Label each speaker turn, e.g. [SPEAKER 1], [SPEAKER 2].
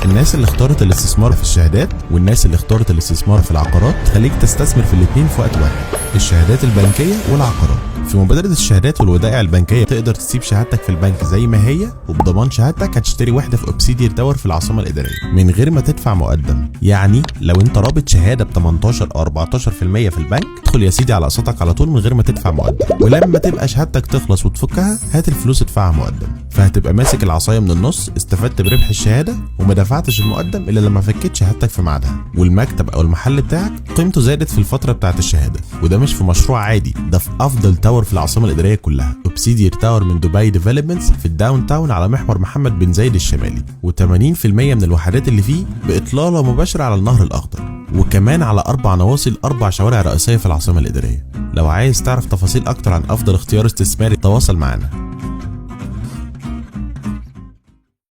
[SPEAKER 1] الناس اللي اختارت الاستثمار في الشهادات والناس اللي اختارت الاستثمار في العقارات، تخليك تستثمر في الاثنين في وقت واحد، الشهادات البنكية والعقارات. في مبادرة الشهادات والودائع البنكية تقدر تسيب شهادتك في البنك زي ما هي، وبضمان شهادتك هتشتري وحدة في اوبسيدير تاور في العاصمة الإدارية من غير ما تدفع مقدم. يعني لو انت رابط شهادة ب 18 او 14% في البنك، ادخل يا سيدي على قسطك على طول من غير ما تدفع مقدم، ولما تبقى شهادتك تخلص وتفكها هات الفلوس ادفعها مقدم. فهتبقى ماسك العصاية من النص، استفدت بربح الشهادة وما دفعتش المقدم الا لما فكيت شهادتك في ميعادها، والمكتب او المحل بتاعك قيمته زادت في الفترة بتاعت الشهادة. وده مش في مشروع عادي، ده في افضل tower في العاصمة الإدارية كلها، اوبسيدير تاور من دبي ديفلوبمنتس في ال downtown على محور محمد بن زايد الشمالي، و80% من الوحدات اللي فيه بإطلالة مباشرة على النهر الأخضر، وكمان على 4 نواصي 4 شوارع رئيسية في العاصمة الإدارية. لو عايز تعرف تفاصيل أكتر عن أفضل اختيار استثماري تواصل معنا.